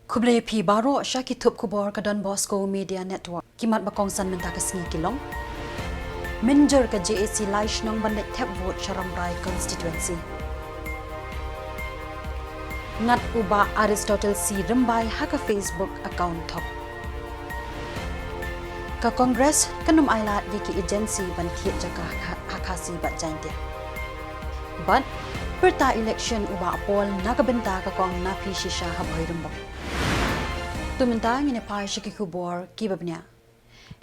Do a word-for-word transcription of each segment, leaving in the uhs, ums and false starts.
Khublei phi baroh sha ki thup khubor ka Don Bosco Media Network. Ki mat ba kongsan mynta ka sngi ki long: Mynjur ka J A C lai shnong ban leit thep vote sha Rambrai constituency. Ngat u Bah Aristotle C Rymbai ha ka Facebook account thok. Ka Congress kan ym ailad ïa ki agency ban thied jaka ha, ha Khasi bad Jaintia. Bad pyrta election u Bah Paul na ka bynta ka kong na phi shisha ha Bhoirymbong. To mynta ngin ïa phai sha ki khubor kiba bniah.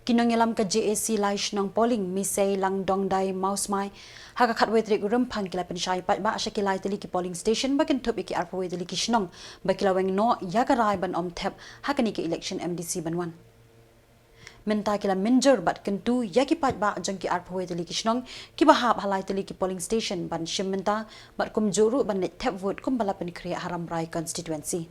Ki nongïalam ka J A C lai shnong polling Misei, Langdongdai, Mawsmai ha ka khatwei tarik u Rymphang ki la pynshai paidbah sha ki lai tylli ki polling station ba kynthup ïa ki arphew wei tylli ki shnong ba ki la weng noh ïa ka rai ban ym thep ha kane ka election M D C ban wan. Mynta ki la mynjur bad kyntu ïa ki paidbah jong ki arphew wei tylli ki shnong kiba hap ha lai tylli ki polling station ban shim bynta bad kumjuh ruh ban leit thep vote kumba la pynkhreh ha Rambrai constituency.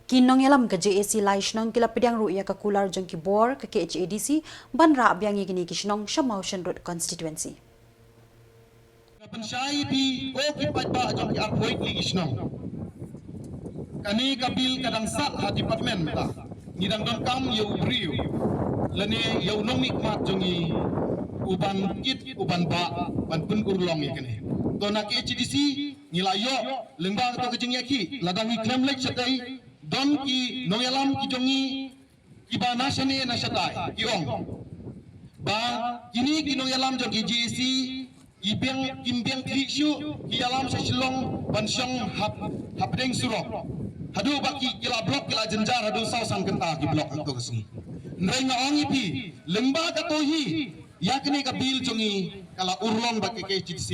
Ki nongïalam ka J A C lai shnong ki la pdiang ruh ïa ka kular jong ki bor ka K H A D C ban rah biang ïa kine ki shnong sha Mawshynrut road constituency. Nga pynshai ïa phi, ko ki paidbah jong ki arphew wei tylli ki shnong, kane ka bill ka dang sah ha department mynta. Ngi dang donkam ïa u briew lane ïa u nongmihkhmat jong ngi uban kit, uban bah ban pynurlong ïa kane. To na K H A D C ngi la ïoh lyngba kato ka jingïakhih, lada ngi khlem leit shatei, don ki nongïalam ki jong ngi kiba na shane na shatai ki ong ba kine ki nongïalam jong ki J A C ki biang, kim biang thiah shuh, ki ïalam sha Shillong ban shong hap, hapdeng surok. Haduh ba ki, ki la block, ki la jynjar haduh saw san kynta ki block kato ka sngi. Hynrei nga ong ïa phi, lyngba kato hi ïa kane ka bill jong ngi ka la urlong bad ka K H A D C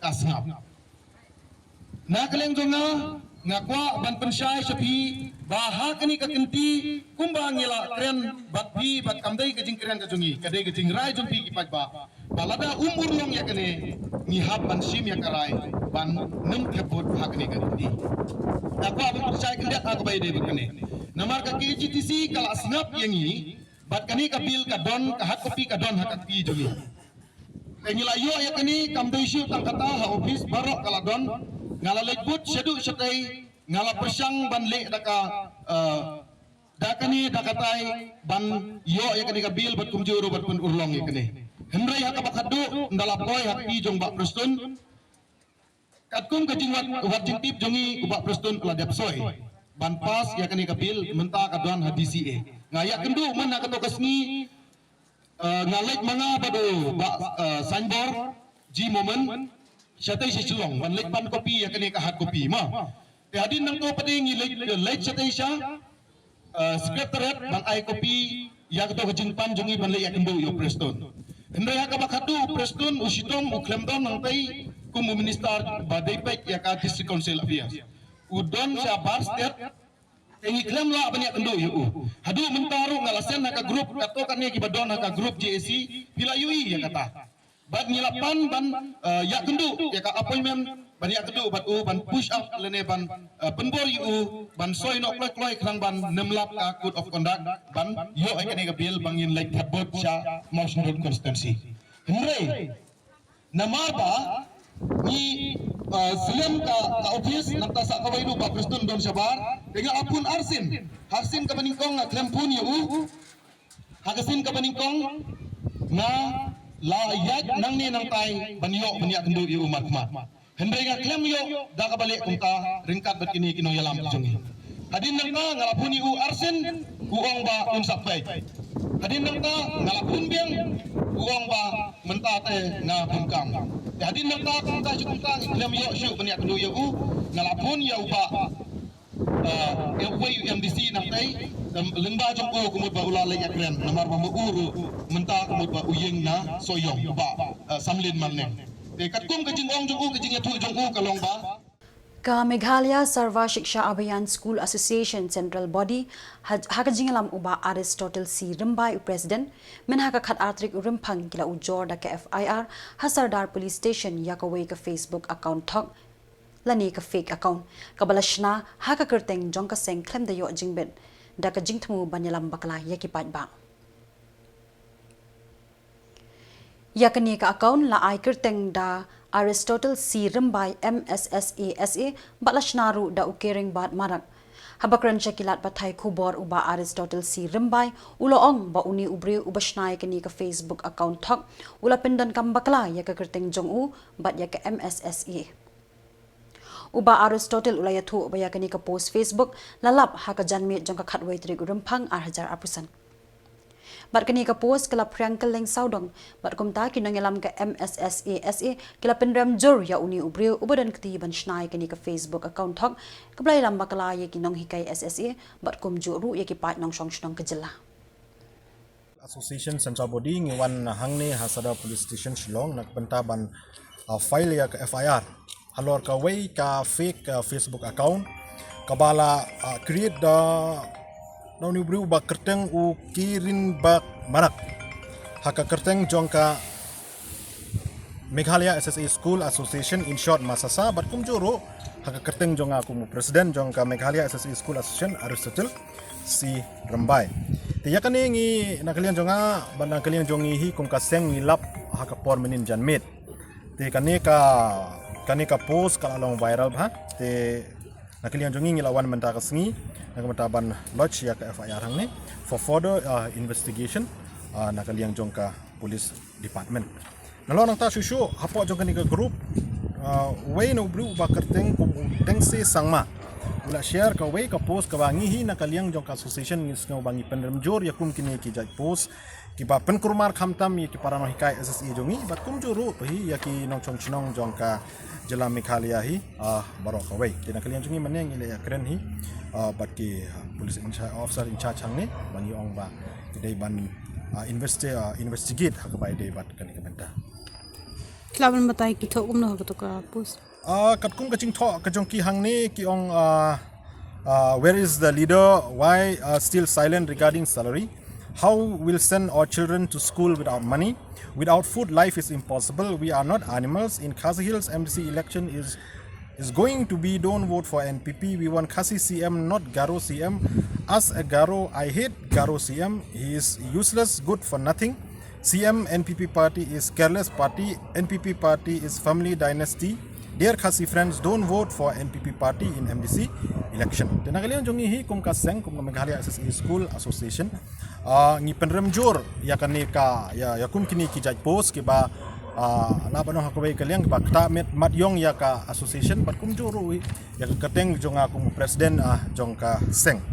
ka sngap. Na ka liang jong nga, nga kwah ban pynshai sha phi ba ha kane ka kynti kumba ngi la kren bad phi, bad kam dei ka jingkren ka jong ngi, ka dei ka jingrai jong phi ki paidbah, ba lada um urlong ïa kane, ngi hap ban shim ïa ka rai ban nym thep vote ha kane ka kynti. Nga kwah ban pynshai khyndiat ha kaba ïadei bad kane. Namar ka K H A D C ka la sngap ïa ngi bad kane ka bill ka don, ka hard copy ka don ha ka kti jong ngi. Te ngi la ïoh ïa kane kam dei shuh tang kata, ha office baroh ka la don. Nga la leit bud shaduh shatei, nga la pyrshang ban leh da ka, eh, da kane da katai ban ïoh ïa kane ka bill bad kumjuh ruh ban pynurlong ïa kane. Hynrei ha kaba khatduh ynda la poi ha kti jong Bah Prestone, katkum ka jingwad, wad jingtip jong ngi, u Bah Prestone u la dep soi ban pass ïa kane ka bill, mynta ka don ha D C A. Nga ïakynduh mynta kato ka sngi, eh, nga leit ma nga bad u Bah, eh, Saiñbor G Momin shatei sha Shillong ban leit pan copy ïa kane ka hard copy ma. Te hadien nangto pat ngi leit, leit shatei sha, eh, secretariat ban ai copy ïa kato ka jingpan jong ngi ban leit ïakynduh ïa u Prestone. Hynrei ha kaba khatduh u Prestone u shitom, u khlem don hangtei kum u minister ba dei peit ïa ka District Council Affairs. U don sha bar state, te ngi khlem lah ban ïakynduh ïa u. Haduh mynta ruh nga la send ha ka group, kato kane kiba don ha ka group J A C, phi la ïohi ïa kata. Bad ngi la pan ban, eh, ïakynduh ïa ka appointment ban ïakynduh bad u ban push up lane ban, eh, pynbor ïa u ban soi noh kloi kloi khnang ban nym lap ka code of conduct ban ïoh ïa kane ka bill ba ngin leit thep vote sha Mawshynrut constituency. Hynrei namar ba ngi, eh, slem ka, ka office, nangta sa kawei ruh Bah Prestone don shabar, te nga la phone arsien, arsien kaba nyngkong nga khlem phone ïa u. Ha ka sien kaba nyngkong nga la ïaid nangne nangtai ban ïoh ban ïakynduh ïa u markhmat. Hynrei nga khlem ïoh da kaba leh kumta ryngkat bad kine ki nongïalam ki jong ngi. Hadien nangta nga la phone ïa u arsien, u ong ba un sa peit. Hadien nangta nga la phone biang, u ong ba mynta te nga pun kam. Te hadien nangta kumta shu kumta ngi khlem ïoh shuh ban ïakynduh ïa u, nga la phone ïa u Bah, eh, uwei u M D C nangtai, em, lyngba jong u ka mut ba u la leit ïakren, namar ba ma u ruh mynta ka mut ba u ïeng na Sohiong, u Bah, eh, Samlin Malneng. Te katkum ka jingong jong u, ka jingïathuh jong u ka long ba ka Meghalaya Sarva Shiksha Abhiyan School Association Central Body, ha, ha ka jingïalam u Bah Aristotle C Rymbai u President, mynha ka khatar tarik u Rymphang ki la ujor da ka F I R ha Sardar Police Station ïa kawei ka Facebook account thok lane ka fake account, kaba la shna ha ka kyrteng jong ka seng khlem da ïoh jingbit da ka jingthmu ban ïalam bakla ïa ki paidbah. Ïa kane ka account la ai kyrteng da Aristotle C Rymbai M S S A S A bad la shna ruh da u Kering Bad Marak. Haba kren sha ki lad pathai khubor, u Bah Aristotle C Rymbai u la ong ba une u briew uba shna ïa kane ka Facebook account thok u la pyndonkam bakla ïa ka kyrteng jong u bad ïa ka M S S A. U Bah Aristotle u la ïathuh ba ïa kane ka post Facebook la lap ha ka janmiet jong ka khatwei tarik u Rymphang ar hajar arphew san. Bad kane ka post ka la phriang kylleng sawdong, bad kumta ki nongïalam ka M S S A S A ki la pynrem jur ïa une u briew uba don kti ban shna ïa kane ka Facebook account thok kaba la ïalam bakla ïa ki nonghikai S S A bad kumjuh ruh ïa ki paid nongshong shnong ka jylla. Association Central Body ngi wan hangne ha Sadar Police Station Shillong na ka bynta ban, uh, file ïa ka F I R halor kawei ka fake, uh, Facebook account kaba la, uh, create da, da une u briew uba kyrteng u Kering Bad Marak ha ka kyrteng jong ka Meghalaya S S A School Association, in short MASASA, bad kumjuh ruh ha ka kyrteng jong nga kum u president jong ka Meghalaya S S A School Association, Aristotle C Rymbai. Te ïa kane ngi, na ka liang jong nga bad na ka liang jong ngi hi kum ka seng ngi lap ha ka por mynnin janmiet. Te kane ka, kane ka post ka la long viral bha. Te na ka liang jong ngi ngi la wan mynta ka sngi na ka bynta ban lodge ïa ka F I R hangne for further, uh, investigation, uh, na ka liang jong ka police department. Nalor nangta shuh shuh hapoh jong kane ka group, uh, uwei na u briew uba kyrteng kum u Tengse Sangma u la share kawei ka post kaba ngi hi na ka liang jong ka association ngi sngew ba ngi pynrem jur ïa kum kine ki jait post kiba pynkulmar khamtam ïa ki para nonghikai S S A jong ngi bad kumjuh ruh hi ïa ki nongshong shnong jong ka jylla Meghalaya hi, ah, baroh kawei. Te na ka liang jong ngi mynne ngi la ïakren hi, ah, bad ki, ah, police in charge, officer in charge hangne ba ngi ong ba ki dei ban, ah, investi-, ah, investigate ha kaba ïadei bad kane ka bynta. Ki lah ban batai ki thoh kumno ha kato ka post? Ah, katkum ka jingthoh ka jong ki hangne ki ong, ah, ah, "Where is the leader? Why, uh, still silent regarding salary? How will send our children to school without money? Without food, life is impossible. We are not animals. In Khasi Hills, M D C election is, is going to be, don't vote for N P P. We want Khasi C M, not Garo C M. As a Garo, I hate Garo C M. He is useless, good for nothing. C M, N P P party is careless party. N P P party is family dynasty. Dear Khasi friends, don't vote for N P P party in M D C election." Te na ka liang jong ngi hi kum ka seng, kum ka Meghalaya S S A School Association, ah, ngi pynrem jur ïa kane ka, ïa, ïa kum kine ki jait post kiba, ah, lah ban ong ha kawei ka liang kiba ktah met mat ïong ïa ka association bad kumjuh ruh ïa ka kyrteng jong nga kum president, ah, jong ka seng.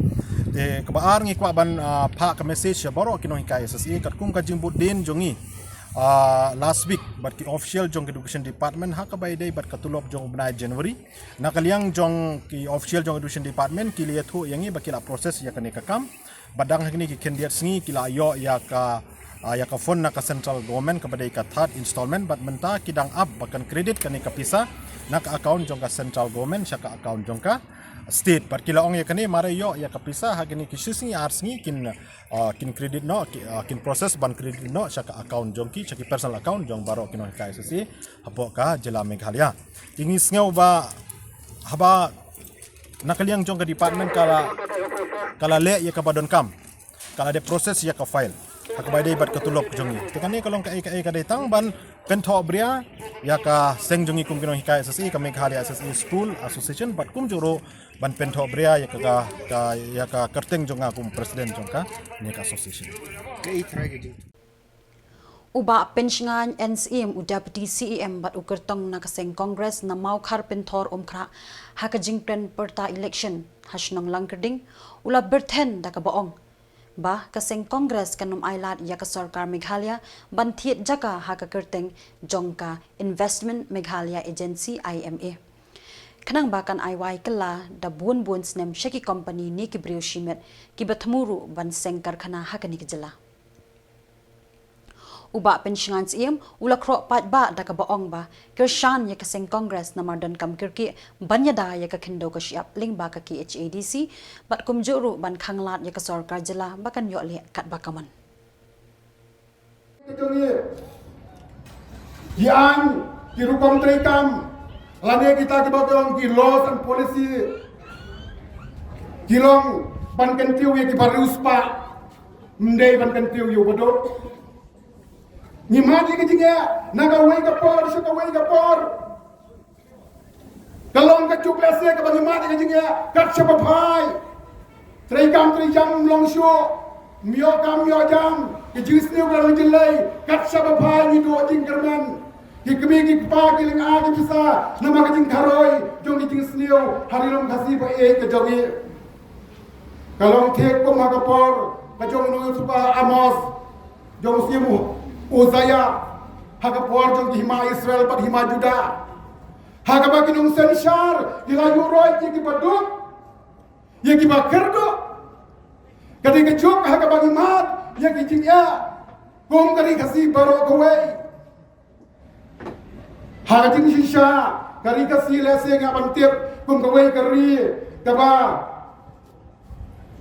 Te kaba ar ngi kwah ban, ah, phah ka message ïa baroh ki nonghikai S S A katkum ka jingbud dien jong ngi, ah, last week bad ki official jong ka education department ha kaba ïadei bad ka tulop jong u bnai January. Na ka liang jong ki official jong education department ki la ïathuh ïa ngi ba ki la process ïa kane ka kam. Bad dang hangne ki khyndiat sngi ki la ïoh ïa ka, ah, ïa ka fund na ka central government kaba dei ka third installment bad mynta ki dang ap ba kan credit kane ka pisa na ka account jong ka central government sha ka account jong ka state. Bad ki la ong ïa kane mar ïoh ïa ka pisa ha kine ki shi sngi ar sngi kin, ah, kin credit noh, ki, ah, kin process ban credit noh sha ka account jong ki, sha ki personal account jong baroh ki nonghikai S S A hapoh ka jylla Meghalaya. Te ngi sngew ba haba na ka liang jong ka department ka la, ka la leh ïa kaba donkam, ka la dep process ïa ka file ha kaba ïadei bad ka tulop jong ngi. Te kane ka long kaei kaei ka dei tang ban pynthoh bria ïa ka seng jong ngi kum ki nonghikai S S A, ka Meghalaya S S A School Association, bad kumjuh ruh ban pynthoh bria ïa ka, ka, ka, ïa ka kyrteng jong nga kum president jong kane ka association. U Bah Penshngain N Syiem, u Deputy C E M bad u kyrtong na ka seng Congress na Mawkhar Pynthor Umkhrah ha ka jingkren pyrta election ha shnong Langkyrding, u la byrthen da kaba ong ba ka seng Congress kan ym ailad ïa ka sorkar Meghalaya ban thied jaka ha ka kyrteng jong ka Investment Meghalaya Agency, I M A, khnang ba kan ai wai kylla da bun bun snem sha ki company ne ki briew shimet kiba thmu ruh ban seng karkhana ha kane ka jylla. U Bah Penshngain Syiem u la khroh paidbah da kaba ong ba kyrshan ïa ka seng Congress namar donkam kyrkieh ban ïada ïa ka khyndew ka shyiap lyngba ka K H A D C bad kumjuh ruh ban khanglad ïa ka sorkar jylla ba kan ïoh leh katba ka mon. Ki aiñ, ki rukom treikam, lane kita kiba ong ki laws and policy ki long ban kyntiew ïa kiba riewspah, ym dei ban kyntiew ïa uba duk. Ngi mad ïa ka jingeh na kawei ka por sha kawei ka por. Ka long ka juk lehse kaba ngi mad ïa ka jingeh kat shaba phai. Trei kam trei jam long shuh. Ym ïoh kam ym ïoh jam. Ka jingsniew ka long jyllei kat shaba phai ngi duh jingkyrmen. Ki kmie ki kpa ki lynga ki pisa namar ka jingkharoi jong ki jingsniew ha Ri Lum Khasi ba ïeit ka jong ngi. Ka long thik kum ha ka por ka jong u nongïalam Amos, jong u syiem u Uzziah, ha ka por jong ki hima Israel bad hima Judah. Ha kaba ki nongsynshar ki la ïuh roit ïa kiba duk, ïa kiba kyrduh. Ka dei ka juk ha kaba ngi mad ïa ki jingeh kum ka Ri Khasi baroh kawei. Ha ka jingshisha ka Ri Khasi lehse nga ban tip kum kawei ka ri kaba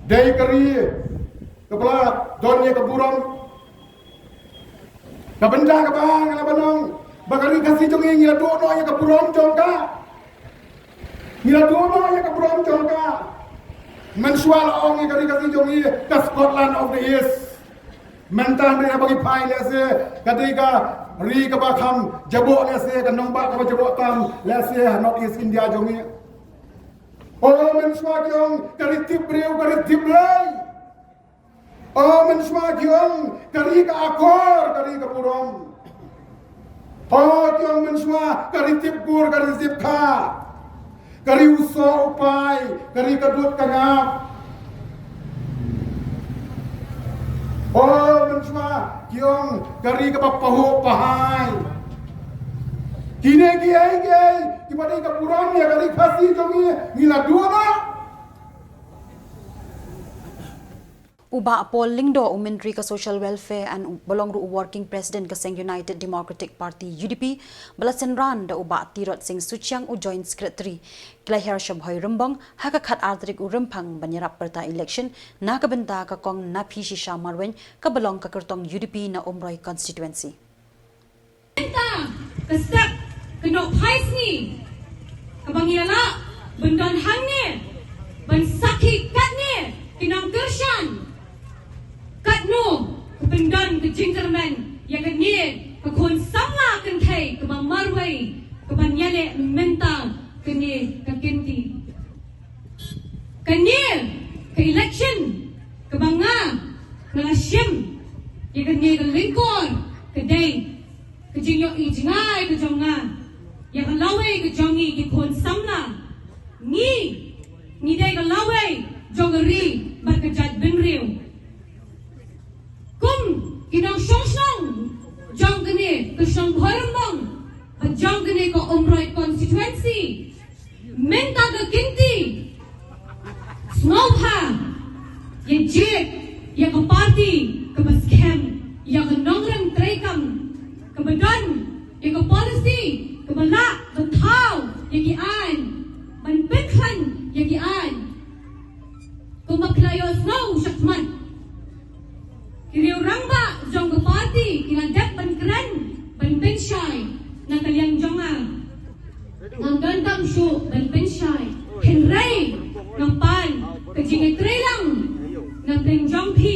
dei ka ri kaba la don ïa ka burom. Ka bynta kaba nga la ban ong ba ka Ri Khasi jong ngi ngi la duh noh ïa ka burom jong ka. Ngi la duh noh ïa ka burom jong ka. Mynshuwa la ong ïa ka Ri Khasi jong ngi ka Scotland of the East. Mynta hynrei haba ngi phai lehse ka dei ka ri kaba kham jaboh, lehse ka nongbah kaba jaboh tam lehse ha North East India jong ngi. O mynshuwa ki ong ka ri tip briew ka ri tip Blei. O mynshuwa ki ong ka ri ka akor ka ri ka burom. O ki ong mynshuwa ka ri tip kur ka ri tip kha. Ka ri u soh u pai, ka ri ka dud ka ngap. O mynshuwa ki ong ka ri kaba pahuh pahai. Kine kiei kiei kiba dei ka burom ïa ka Ri Khasi jong ngi ngi la duh noh. U Bah Paul Lyngdoh, u Myntri ka Social Welfare and ba long ruh u Working President ka seng United Democratic Party, U D P, ba la synran da u Bah Tirot Singh Suchiang, u Joint Secretary, ki la hiar sha Bhoirymbong ha ka khatar tarik u Rymphang ban ïarap pyrta election na ka bynta ka kong Naphi Shisha Marwein kaba long ka kyrtong U D P na Umroi Constituency. Mynta ka step ka nohphai sngi kaba ngi la lah ban don hangne ban sakhi katne ki nongkyrshan, katno ka pyndon ka jingkyrmen ïa kane ka khun samla kynthei kaba marwei kaban ïaleh mynta kane ka kynti. Kane ka election kaba nga nga la shim ïa kane ka lyngkor ka dei ka jingïohi jngai ka jong nga ïa ka lawei ka jong ngi ki khun samla. Ngi ngi dei ka lawei jong ka ri bad ka jaitbynriew. Kum ki nongshong shnong jong kane ka shnong Bhoirymbong bad jong kane ka Umroi constituency, mynta ka kynti sngewbha ïa jied ïa ka party kaba skhem, ïa ka nongrim treikam kaba don ïa ka policy kaba lah ban thaw ïa ki aiñ, ban pynkhlaiñ ïa ki aiñ. Kumba phi la ïohsngew shakhmat, ki riew rangbah jong ka party ki la dep ban kren ban pynshai na ka liang jong nga. Ngam donkam shuh ban pynshai, hynrei nga pan ka jingïatreilang na pdeng jong phi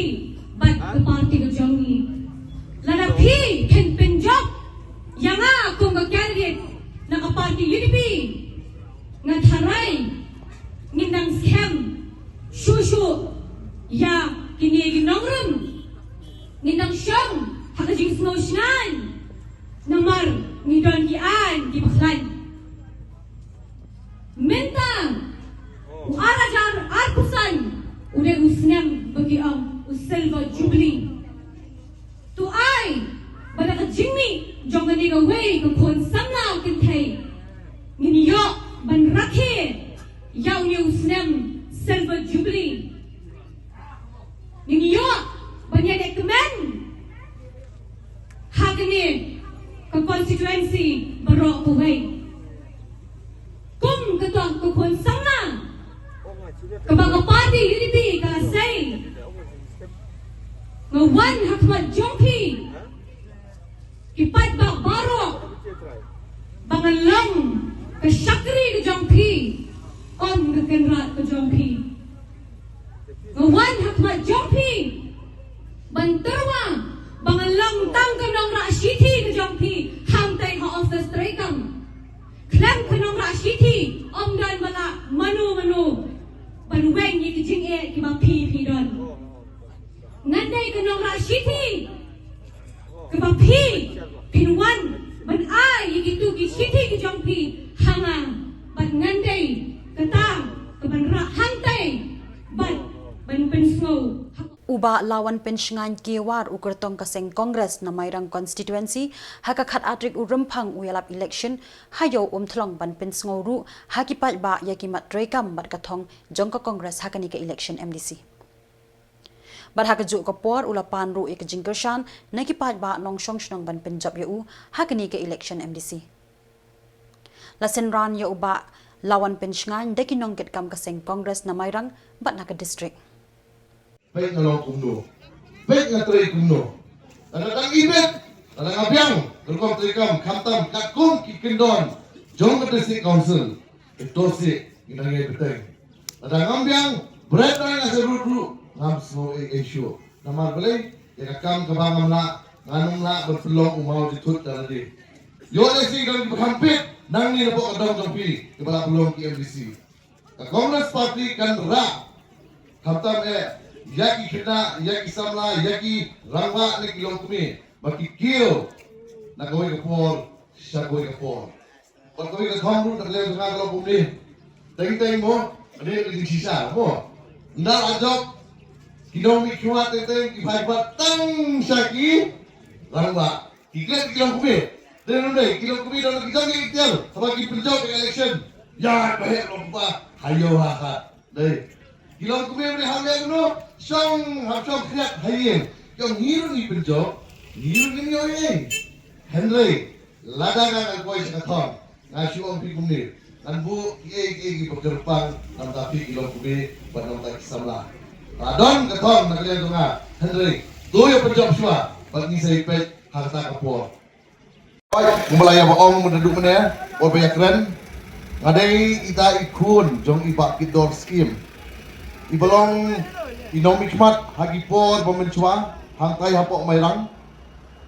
bad ka party ka jong ngi. Lada phi phin pynjop ïa nga kum ka candidate na ka party U D P, nga tharai ngin dang skhem shuh shuh ïa kine ki nongrim. Ngin dang shong ha ka jingsngew shngain namar ngi don ki aiñ kiba khlaiñ. Mynta u ar hajar arphew san u dei u snem ba ki ong u Silver Jubilee. To ai ba da ka jingmih jong kane kawei ka khun samla kynthei ngin ïoh ban rakhe ïa une u snem Silver Jubilee. Ngin ïoh ban ïaleh kmen ha kane ka constituency baroh kawei. Kum kata ka khun samla kaba ka party U D P ka la sei, nga wan ha khmat jong phi ki paidbah baroh ba ngan long ka shakri ka jong phi, ym ka kynrad ka jong phi. Nga wan ha khmat jong phi ban tyrwa ba ngan long tang ka nongrah shi Kiba phi phi don. Ngan dei ka nongrah shithi kaba phi phin wan ban ai ïa kitu ki shithi ki jong phi ha nga. Bad ngan dei kata kaban rah hangtai bad ban pynsngew. U Bah Lawan Pynshngaiñ Kiwar, u kyrtong ka seng Congress na Mairang constituency, ha ka khatar tarik u Rymphang u ïalap election ha Ïew Umthlong ban pynsngew ruh ha ki paidbah ïa ki mat treikam bad ka thong jong ka Congress ha kane ka election M D C. Bad ha kajuh ka por u la pan ruh ïa ka jingkyrshan na ki paidbah nongshong shnong ban pynjop ïa u ha kane ka election M D C. La synran ïa u Bah Lawan Pynshngaiñ da ki nongkitkam ka seng Congress na Mairang bad na ka district. Peit nga long kumno. Peit nga trei kumno. Lada dang ibit, lada nga biang, rukom treikam, khamtam katkum ki kyndon jong ka District Council. Ito si, ngi dang ïai bteng. Lada ngam biang, bret dang nga sa rut ruh, ngam sngew ei ei shuh. Namar balei, ïa ka kam kaba ngam lah, ngan ym lah ban pynlong u maw jithut da lade. Ïoh lehse don kiba kham pit, nangne na poh ka dong jong phi, kiba la pynlong ki M D C. Ka Congress Party kan rah. Khamtam eh, ïa ki khynnah, ïa ki samla, ïa ki rangbah ne ki longkmie. Ba ki kiew na kawei ka por sha kawei ka por. Bad kawei ka thong ruh na ka liang jong nga ka long kumne. Teng teng mo, ka dei ka jingshisha mo. Ynda la jop ki nongmihkhmat teng teng, ki paidbah tang sha ki rangbah. Ki klet ki longkmie. Dei ne ym dei, ki longkmie don ki jong ki ikhtiar. Haba ki pynjop ka election, ïaid ba heh longkmie ha ïew ha khat. Dei. Ki longkmie ym dei ha ïew no, shong ha shong khriat ha ïing. Ki ong ngi ruh ngi pynjop, ngi ruh ngin ïoh ei ei. Hynrei lada nga ngan poi sha ka thong, nga shu ong phi kumne, ngan buh kiei kiei kiba kyrpang na bynta phi ki longkmie bad na bynta ki samla. Ka don ka thong na ka liang jong nga, hynrei to ïa pynjop shuwa bad ngin sa ïa peit ha kata ka por. Kumba la ïa ba ong mynta duh mynne, wat ba ïa kren. Nga dei ita i khun jong i Bah Kitdor Skim, iba long i nongmihkhmat ha ki por ba mynshuwa hangtai hapoh Mairang.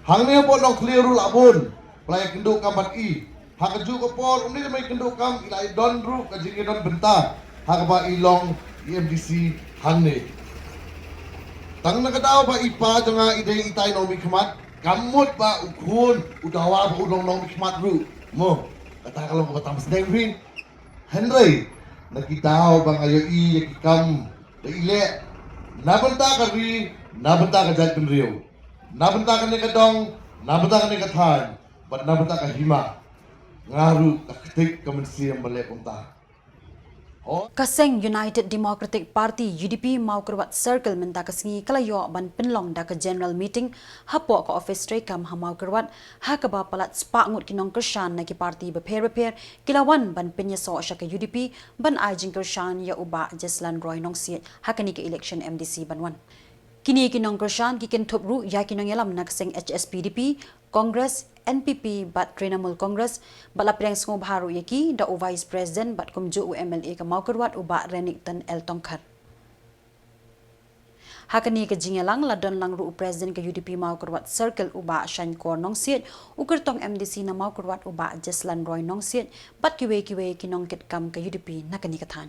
Hangne hapoh Nongthliew ruh la bun ba la ïakynduh kam bad i. Ha kajuh ka por ym dei tang ba ïakynduh kam, i la ïadon ruh ka jingïadon bynta ha kaba i long i M D C hangne. Tang na ka daw ba i pa jong nga i dei ita i nongmihkhmat, kam mut ba u khun u dawa ba u long nongmihkhmat ruh. Mo, kata ka long kaba tam sdang phi. Hynrei na ki daw ba nga ïohi ïa ki kam ba i leh na bynta ka ri, na bynta ka jaitbynriew, na bynta kane ka dong, na bynta kane ka thaiñ bad na bynta ka hima, nga ruh ka ktik ka mynsiem ban leh kumta. Ka seng United Democratic Party, U D P, Mawkyrwat Circle mynta ka sngi ka la ïoh ban pynlong da ka general meeting hapoh ka office treikam ha Mawkyrwat, ha kaba palat spah ngut ki nongkyrshan na ki party bapher bapher ki la wan ban pynïasoh sha ka U D P ban ai jingkyrshan ïa u Bah Jeslan Roy Nongsiej ha kane ka election M D C ban wan. Kine ki nongkyrshan ki kynthup ruh ïa ki nongïalam na ka seng H S P D P, Congress, N P P bad Trinamool Congress, bad la pdiang sngewbha ruh ïa ki da u Vice President bad kumjuh u M L A ka Mawkyrwat u Bah Renikton L Tongkhar. Ha kane ka jingïalang la don lang ruh u President ka U D P Mawkyrwat Circle u Bah Shainkor Nongsiej, u kyrtong M D C na Mawkyrwat u Bah Jeslan Roy Nongsiej, bad kiwei kiwei ki nongkitkam ka U D P na kane ka thaiñ.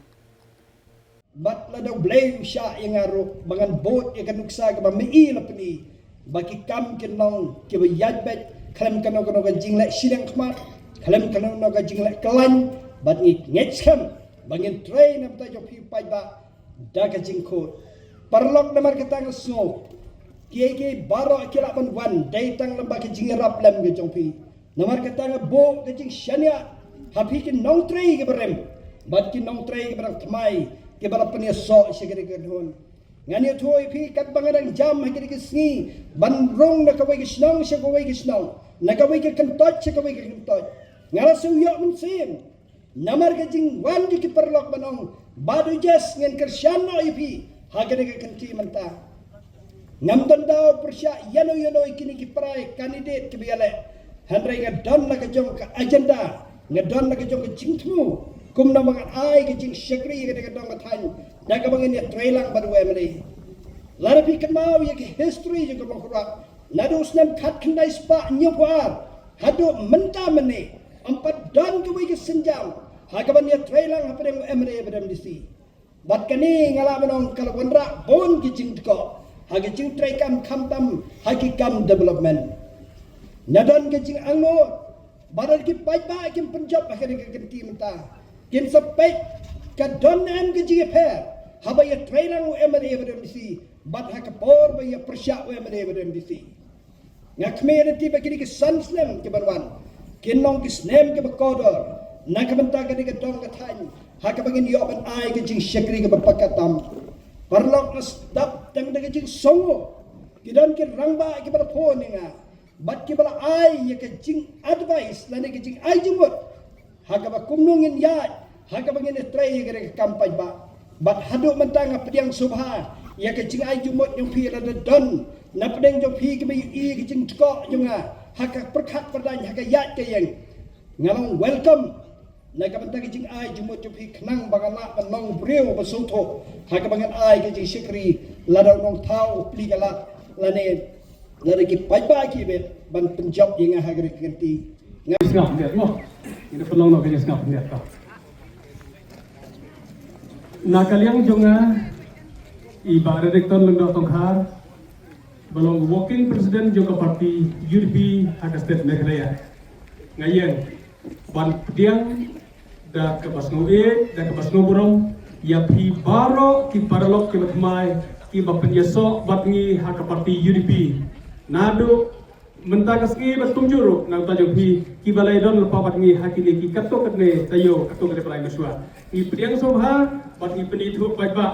Bad lada U Blei u shah ïa nga ruh ba ngan bud ïa ka nuksa kaba ma i la pyni ba ki kam kin long kiba ïaid beit khlem kano kano ka jingleh shiliang khmat, khlem kano kano ka jingleh kyllaiñ, bad ngi ngeit skhem ba ngin trei na bynta jong phi paidbah da ka jingkhuid. Paralok, namar kata nga sngew kiei kiei baroh ki lah ban wan dei tang lyngba ka jingïarap lem ka jong phi. Namar kata nga buh ka jingshaniah ha phi ki nongtrei kiba rim bad ki nongtrei kiba dang thymmai kiba la pynïasoh sha kane ka kynhun. Ngan ïathuh ïa phi katba nga dang jam ha kine ki sngi ban rung na kawei ka shnong sha kawei ka shnong, na kawei ka kyntoit sha kawei ka kyntoit, nga la shu ïoh mynsiem. Namar ka jingwan jong ki paralok ban ong, Bah Dujesh, ngin kyrshan noh ïa phi ha kane ka kynti mynta. Ngam don daw pyrshah ïano ïano ïa kine ki para candidate kiba ïaleh. Hynrei nga don la ka jong ka agenda, nga don la ka jong ka jingthmu kumno ba ngan ai ka jingshakri ïa kane ka dong ka thaiñ da kaba ngin ïatreilang bad u M L A. Lada phi kynmaw ïa ka history jong ka Mawkyrwat, naduh u snem khatkhyndai spah hynñiewphew ar haduh mynta mynne, ym pat don kawei ka sienjam ha kaban ïatreilang hapdeng u M L A bad M D C. Bad kane nga lah ban ong ka la wanrah bun ki jingdkoh ha ki jingtrei kam, khamtam ha ki kam development. Nga don ki jingangnud ba lada ki paidbah kim pynjop ha kane ka kynti mynta, kin sa peit ka don em ka jingïapher haba ïatrei lang u M L A bad u M D C bad ha ka por ba ïapyrshah u M L A bad u M D C. Nga khmih lynti ba kine ki san snem ki ban wan kin long ki snem kiba kordor na ka bynta kane ka dong ka thaiñ, ha kaba ngin ïoh ban ai ka jingshakri kaba paka tam. Paralok, nga sdang tang da ka jingsngew. Ki don ki rangbah kiba la phone ïa nga bad kiba la ai ïa ka jing-advice lane ka jingai jingmut ha kaba kumno ngin ïaid ha kaba ngin ïatrei ïa ka kam paidbah. Bad haduh mynta nga pdiang sngewbha ïa ka jingai jingmut jong phi. Lada don na pdeng jong phi kiba ïohi ïa ka jingdkoh jong nga ha ka pyrkhat pyrdaiñ, ha ka ïaid ka ïeng, nga long welcome na ka bynta ka jingai jingmut jong phi, khnang ba nga lah ban long briew ba sngewthuh ha kaba ngan ai ka jingshakri lada u nongthaw u plie ka lad lane lada ki paidbah ki bit ban pynjop ïa nga ha ka kynti. Nga sngap net mo. Ina pynlong no ka sngap net ka. Na ka liang jong nga, i Bah Redington Lyngdoh Tongkhar, ba long working president jong ka party U D P ha ka state Meghalaya. Nga ïeng ban pdiang da kaba sngewieit, da kaba sngew burom ïa phi baroh ki paralok kiba thymmai kiba pynïasoh bad ngi ha ka party U D P. Naduh mynta ka sngi bad kumjuh ruh na ka bynta jong phi kiba la ïadon lypa bad ngi ha kine ki katto katne taïew, katto katne pynlait mynshuwa. Ngi pdiang sngewbha bad ngi pynithuh paidbah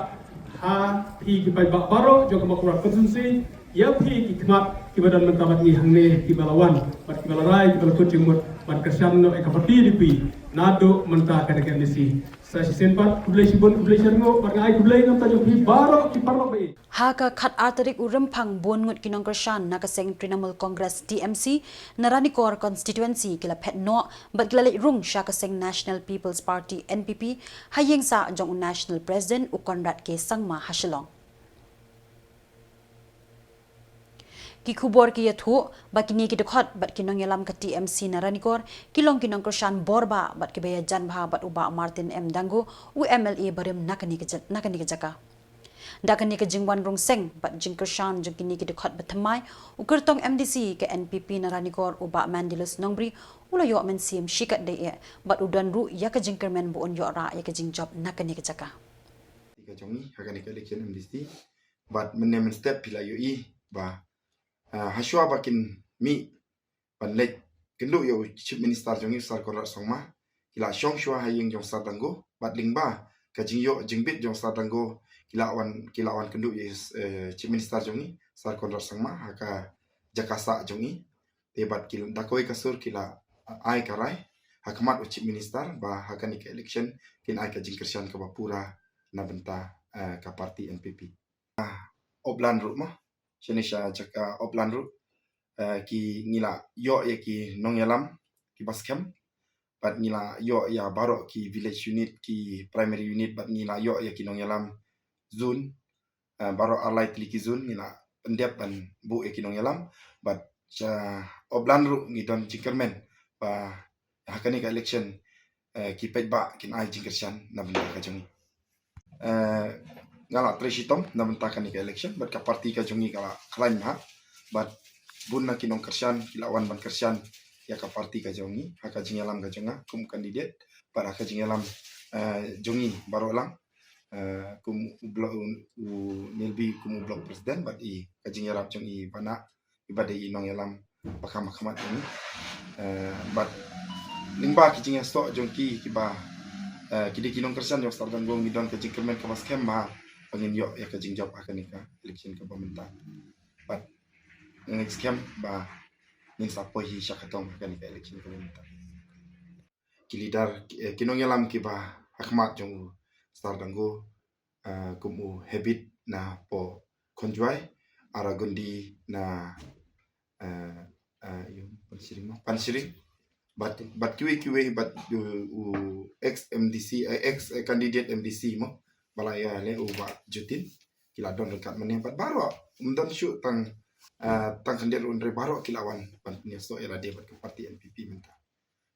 ha phi ki paidbah baroh jong ka Mawkyrwat constituency, ïa phi ki khmat kiba don mynta bad ngi hangne, kiba la wan bad kiba la rai, kiba la kut jingmut ban kyrshan noh ïa ka party U D P naduh mynta ka dei ka M D C. Sa shisien pat khublei shibun, khublei shirnguh bad nga ai khublei na ka bynta jong phi baroh ki paralok ba ïeit. Ha ka khatar tarik u Rymphang, bun ngut ki nongkyrshan na ka seng Trinamool Congress, T M C, na Ranikor constituency ki la phet noh bad ki la leit rung sha ka seng National People's Party, N P P, ha ïing sah jong u National President u Conrad K Sangma ha Shillong. Ki khubor ki ïathuh ba kine ki dkhot bad ki nongïalam ka T M C na Ranikor ki long ki nongkyrshan bor bah bad kiba ïajan bha bad u Bah Martin M Dangu, u M L A barim na kane ka ja-, na kane ka jaka. Da kane ka jingwan rung seng bad jingkyrshan jong kine ki dkhot ba thymmai, u kyrtong M D C ka N P P na Ranikor u Bah Mandilus Nongbri u la ïoh mynsiem shikatdei eh bad u don ruh ïa ka jingkyrmen ba un ïoh rah ïa ka jingjop na kane ka jaka. Ka jong ngi ha kane ka election M D C, bad mynne mynstep phi la ïohi ba, ah, hashwa ba kin mih ban leit kynduh ïa u Chief Minister jong ngi, Sir Conrad Sangma, ki la shong shuwa ha ïing jong Sir Dangu, bad lyngba ka jingïoh jingbit jong Sir Dangu, ki la wan, ki la wan kynduh ïa, eh, Chief Minister jong ngi, Sir Conrad Sangma, ha ka jaka sah jong ngi. Te bad ki, da kawei ka sur ki la ai ka rai ha khmat u Chief Minister ba ha kane ka election kin ai ka jingkyrshan kaba pura na bynta, eh, ka party N P P. Ah, Oplan ruh mo, shane sha jaka Oplan ruh, eh, ki, ngi la ïoh ïa ki nongïalam kiba skhem, bad ngi la ïoh ïa baroh ki village unit, ki primary unit, bad ngi la ïoh ïa ki nongïalam zone, eh, baroh ar lai tylli ki zone ngi la pyndep ban buh ïa ki nongïalam, bad sha Oplan ruh ngi don jingkyrmen ba ha kane ka election, eh, ki paidbah kin ai jingkyrshan na bynta ka jong ngi. Eh, nga la trei shitom na bynta kane ka election, bad ka party ka jong ngi ka la khlaiñ bha, bad bun na ki nongkyrshan ki la wan ban kyrshan ïa ka party ka jong ngi ha ka jingïalam ka jong nga kum candidate, bad ha ka jingïalam, eh, jong ngi baroh lang, eh, kum u block, u Nelbi kum u block president, bad i ka jingïarap jong i Bana, i bad i nongïalam ba kham ba khmat jong ngi. Eh, bad lyngba ki jingïasoh jong ki, kiba, eh, ki dei ki nongkyrshan jong Sir Dangu, ngi don ka jingkyrmen kaba skhem ba ngin ïoh ïa ka jingjop ha kane ka election kaba mynta. Bad ngi skhem ba ngin sa poi hi sha ka tong ha kane ka election kaba mynta. Ki leader, ki, eh, ki nongïalam kiba ha khmat jong u Sir Dangu, eh, kum u Habib na poh Khonjwai, Aragundi na, eh, eh, ïa u Panshring, Panshring. Bad, bad kiwei kiwei, bad u, u ex M D C, eh, ex, eh, candidate M D C mo, ba la ïaleh u Bah Jutin, ki la don ryngkat mynne, bad baroh, ym don shuh tang, eh, tang khyndiat ruh, hynrei baroh ki la wan ban pynïasoh ïa lade bad ka party N P P mynta.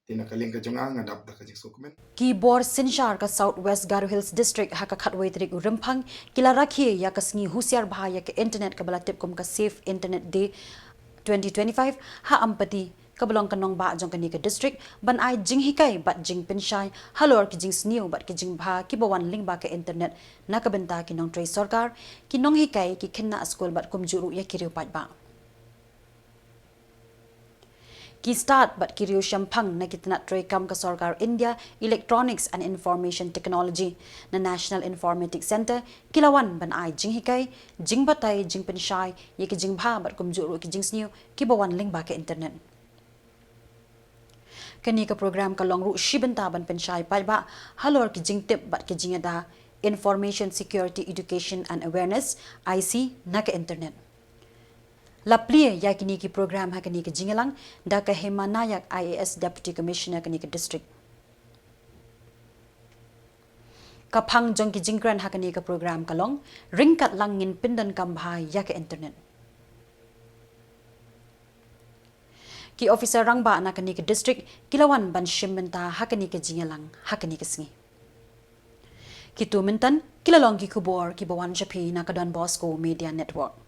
Te na ka liang ka jong nga, nga dap da ka jingsngewkmen. Ki bor synshar ka South West Garo Hills District ha ka khatwei tarik u Rymphang ki la rakhe ïa ka sngi husiar bha ïa ka internet kaba la tip kum ka Safe Internet Day twenty twenty-five ha Ampati, kaba long ka nongbah jong kane ka district, ban ai jinghikai bad jingpynshai halor ki jingsniew bad ki jingbha kiba wan lyngba ka internet na ka bynta ki nongtrei sorkar, ki nonghikai, ki khynnah skul bad kumjuh ruh ïa ki riew paidbah. Ki stad bad ki riew shemphang na ki tnat treikam ka sorkar India, Electronics and Information Technology, na National Informatics Centre, ki la wan ban ai jinghikai, jingbatai, jingpynshai ïa ki jingbha bad kumjuh ruh ki jingsniew kiba wan lyngba ka internet. Kane ka program ka long ruh shi bynta ban pynshai paidbah halor ki jingtip bad ki jingïada Information Security Education and Awareness, I C, na ka internet. La plie ïa kine ki program ha kane ka jingïalang da ka Hema Nayak, I A S, Deputy Commissioner kane ka district. Ka phang jong ki jingkren ha kane ka program ka long, ryngkat lang ngin pyndonkam bha ïa ka internet. Ki officer rangbah na kane ka district ki la wan ban shim bynta ha kane ka jingïalang ha kane ka sngi. Kito mynta ki la long ki khubor kiba wan sha phi na ka Don Bosco Media Network.